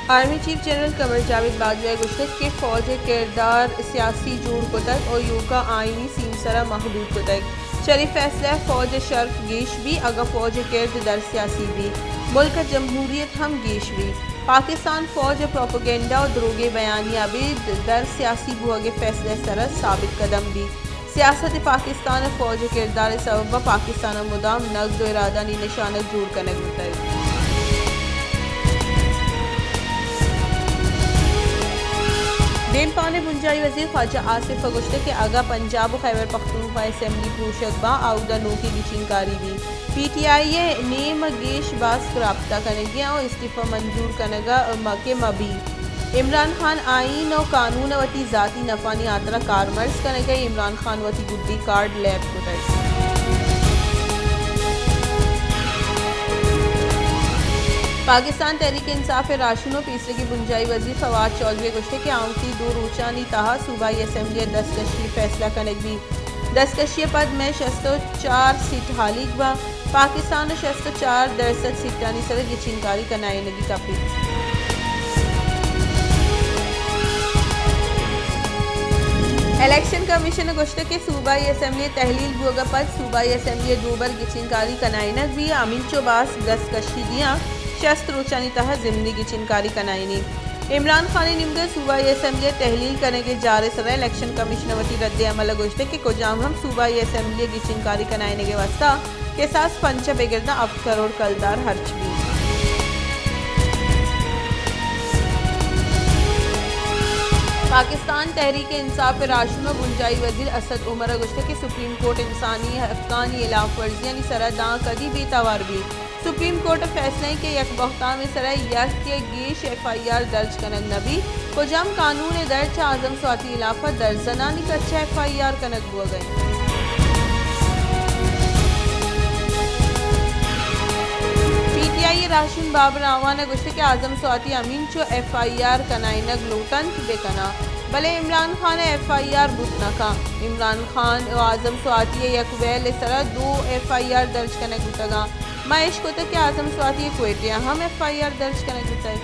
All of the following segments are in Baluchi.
آرمی چیف جنرل قمر جاوید باجوہ ء گوشتگ کہ فوج ء کردار سیاسی جوڑ کتگ ء ایوکا آئینی سیمسر ء محدود کتگ۔ شری فیصلہ ء فوج ء شرف گیش بی، اگاں فوج ء کرد در سیاسی بی، ملک ء جمہوریت ہم گیش بی۔ پاکستان فوج ء پروپیگنڈا ء دروگیں بیانیہ ابید در سیاسی بوہگ ء فیصلہ ء سر ء ثابت قدم بی۔ سیاست پاکستان ء فوج ء کردار ء سبب ء پاکستان ء مدام نگد ء ارادانی نشانگ جوڑ کنگ بوتگ۔ دیمپان ء بنجاہی وزیر خواجہ آصف ء گوشتگ کہ اگاں پنجاب ء خیبر پختونخوا اسمبلی پروشگ باں، آ اودا نوکیں گچین کاری بیت۔ پی ٹی آئی ء نیم ء گیش باسک رابطہ کنگی ء استعفی منظور کنگ ء مہ کہ مہ بیت۔ عمران خان آئین ء قانون ء وتی ذاتی نفعانی ہاترا کارمرز کنگ ء عمران خان وتی گڈی کارڈ لیب کتگ۔ پاکستان تحریک انصاف ء راہشون ء پیسریگیں بنجاہی وزیر فواد چوہدری ء گوشتگ کہ آؤں وتی دو روچانی تہا صوبائی اسمبلی ء دستکشی ء فیصلہ کنگ بیت۔ دستکشی ء پد مئے شست ء چار سیٹ ہالیگ باں۔ پاکستان ء شست ء چار درسد سیٹانی سر ء گچین کاری کنائینگی کپیت۔ الیکشن کمیشن ء گوشتگ کہ صوبائی اسمبلی ء تحلیل بوگ ء پد صوبائی اسمبلی ء دوبر گچین کاری کنائینگ بیت، ہمینچو باسک دستکشی دیاں شست روچانی تہا ضمنی گچین کاری کنائینی۔ عمران خان ء نیمگ ء صوبائی اسمبلی ء تحلیل کنگ ء جار ء سرا الیکشن کمیشن ء وتی رد عمل ء گوشتگ کہ کجام ہم صوبائی اسمبلی ء گچین کاری کنائینگ ء واستہ کساس پنچ ء بگر داں ہفت کروڑ کلدار ہرچ بیت۔ پاکستان تحریک انصاف ء راہشون ء بنجاہی وزیر اسد عمر ء گوشتگ کہ سپریم کورٹ انسانی حقانی ہلاف ورزیانی سرا داں کدی بے توار بیت۔ سپریم کورٹ ء فیصلہ انت کہ یک بہتام ء سرا یک یا گیش ایف آئی آر درج کنگ نہ بیت۔ کجام قانون ء در چہ اعظم سواتی ہلاف ء درزنانی کچ ء ایف آئی آر کنگ بوگ ء انت؟ پی ٹی آئی ء راہشون بابر اعوان ء گوشتگ کہ اعظم سواتی ہمینچو ایف آئی آر کنائینگ لوٹ انت بہ کناں، بلے عمران خان ء ایف آئی آر بوت نہ کنت۔ عمران خان ء اعظم سواتی ء یک ویل ء سرا دو ایف آئی آر درج کنگ بوتگ انت۔ ما اش کتگ کہ اعظم سواتی ء کوئٹہ ء ہم ایف آئی آر درج کنگ بوتگ۔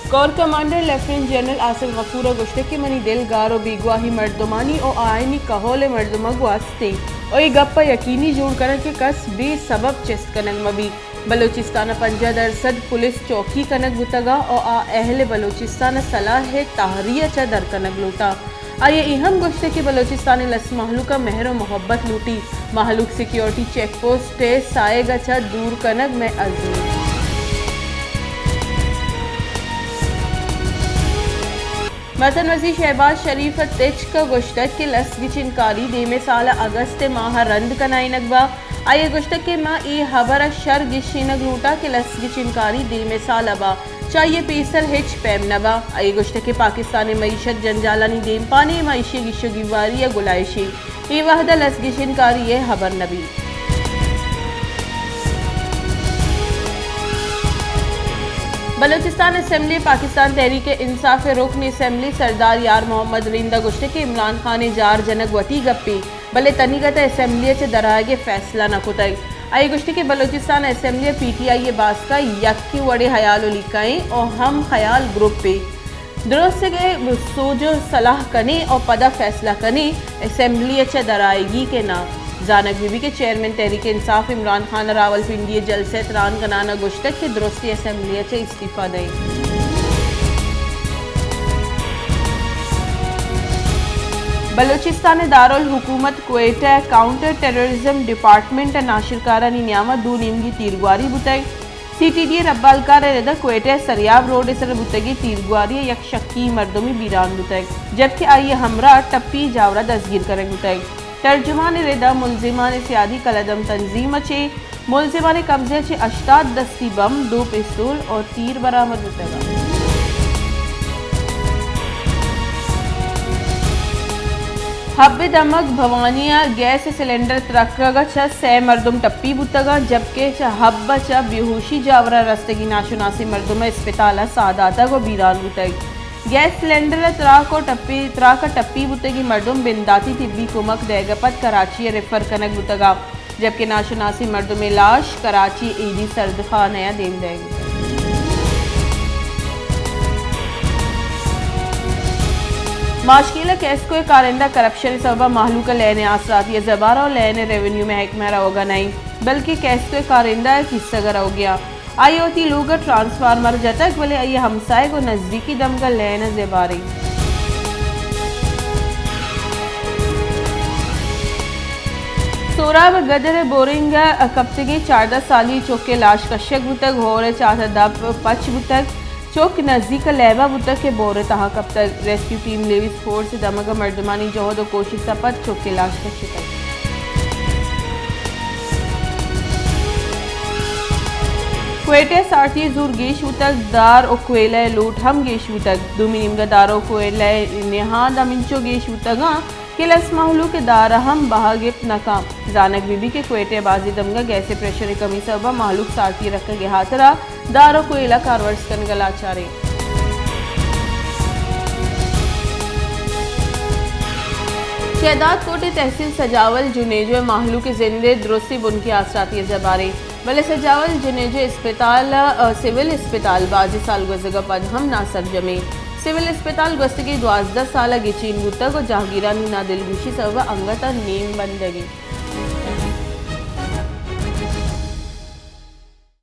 Corps commander lieutenant general Asif غفور ء گوشتگ کہ منی دل گار و بیگواہی مردمانی و آیانی کہول ء مردماں گواست انت و اے گپ ء یقینی جوڑ کنگ کہ کس بے سبب چست کنگ مہ بیت۔ بلوچستان ء پنجاہ درسد پولیس چوکی کنگ بوتگ ء آ اہل بلوچستان ء سلاہ ء تہری ء چہ در کنگ لوٹاں۔ آئی ء اے ہم گوشتگ کہ بلوچستان ء لس مہلوک ء مہر و محبت لوٹی، مہلوک سیکیورٹی چیک پوسٹ ء ساہگ ء چہ دور کنگ مئے عزم انت۔ وطن وزیر شہباز شریف ء تچک ء گوشتگ کہ لس گچین کاری دیمے سال ء اگست ء ماہ ء رند کنائینگ با۔ آئی ء گوشتگ کہ ما اے ہبر ء شر گیشینگ لوٹاں کہ لس گچین کاری دیمے سال ء با، چہ آئی ء پیسر ہچ پیم نہ با۔ آئی ء گوشتگ کہ پاکستان ء معیشت جنجالانی دیمپان ء، ما ایشی ء گیش و گیواری ء گلائیش ایں۔ اے وہد ء لس گچین کاری ء ہبر نہ بیت۔ بلوچستان اسمبلی ء پاکستان تحریک انصاف ء رکن اسمبلی سردار یار محمد رند ء گوشتگ کہ عمران خان ء جار جنگ وتی گپے، بلے تنیگت ء اسمبلی ء چہ درآیگ ء فیصلہ نہ کتگ۔ آئی ء گوشتگ کہ بلوچستان اسمبلی ء پی ٹی آئی ء باسک ء یکیں وڑیں ہیال و لیکہ ایں و ہم خیال گروپے۔ درستگ ء سوج ء سلاہ کنیں و پدا فیصلہ کنیں اسمبلی ء چہ درآیگی کہ ناں۔ زانگ بہ بیت کہ چیئرمین تحریک انصاف عمران خان ء راولپنڈی ء جلسہ ء تران کنان ء گوشتگ کہ درستیں اسمبلی ء چہ استعفی دئیں۔ بلوچستان ء دارالحکومت کوئٹہ ء کاؤنٹر ٹیررزم ڈیپارٹمنٹ ء ناشرکارانی نیام ء دو نیمگی تیرگواری بوتگ۔ سی ٹی ڈی ء ربالکار ء رد ء کوئٹہ ء سریاب روڈ ء سر ء بوتگیں تیرگواری ء یک شکی مردمے بیران بوتگ، جبکہ آئی ء ہمراہ ٹپی جاور ء دزگیر کنگ بوتگ۔ ترجمان ء رد ء ملزمان ء سیادی کلدم تنظیم ء چہ ملزمان ء قبضہ ء چہ ہشتاد دستی بم، دو پستول اور تیر برآمد بوتگ انت۔ حب دمگ بھوانی ء گیس سلنڈر ترکگ ء چہ سئے مردم ٹپی بوتگ انت، جبکہ چہ حب ء چہ بے ہوشی جاور ء رستگیں ناشناسیں مردم ء اسپتال ء ساہ داتگ ء بیران بوتگ۔ گیس سلنڈر ء تراک ء ٹپی، تراک ء ٹپی بوتگیں مردم بنداتی طبی کمک دئیگ ء پد کراچی ء ریفر کنگ بوتگ انت۔ جبکہ ناشناسیں مردمے لاش کراچی ایدی سردخانہ ء دیم دئیگ بوتگ۔ ماشکیل ء کیسکو ء کارندہ کرپشن ء سبب ء مہلوک ء لین ء آسراتی ء زبارہ ء لین ء ریونیو محکمہ ء روگ ء نہ انت، بلکہ کیسکو ء کارندہ ء کیسگ ء روگ ء آئی ء وتی لوگ ء ٹرانسفارمر جتگ، بلے آئی ء ہمساہگ ء نزیکی دمگ ء لین ء زباریں۔ سوراب ء گدر ء بورنگ ء کپتگیں چاردہ سالی چک ء لاش کشگ بوتگ، ہور ء چات ء دپ پچ بوتگ، چک نزیک ء لیب ء بوتگ کہ بور ء تہا کپتگ۔ ریسکیو ٹیم لیویز فورس ء دمگ ء مردمانی جہد ء کوشست ء پد چک ء لاش کشتگ۔ کوئٹہ ء سارتی ء زور گیش بوتگ، دار ء کوئلہ ء لوٹ ہم گیش بوتگ۔ دومی نیمگ ء دار ء کوئلہ ء نہاند ہمینچو گیش بوتگ انت کہ لس مہلوک ء دار ء ہم بہا گپت نہ کنت۔ زانگ بہ بیت کہ کوئٹہ ء بازیں دمگ ء گیس ء پریشر ء کمی سبب ء مہلوک سارتی ء رکگ ء ہاترا دار ء کوئلہ کارورز کنگ ء لاچار انت۔ شہداد کوٹ ء تحصیل سجاول جنیجو ء مہلوک ء زند ء درستی بنکی آسراتی ء زباریں، بلے سجاول جنیجو اسپتال ء سول اسپتال بازیں سال گوزگ ء پد ہم ناسرجمیں۔ سول اسپتال گوستگیں دوازدہ سال ء گچین بوتگ ء جہگیرانی نادلگوشی سبب ء انگت ء نیم بندگ انت۔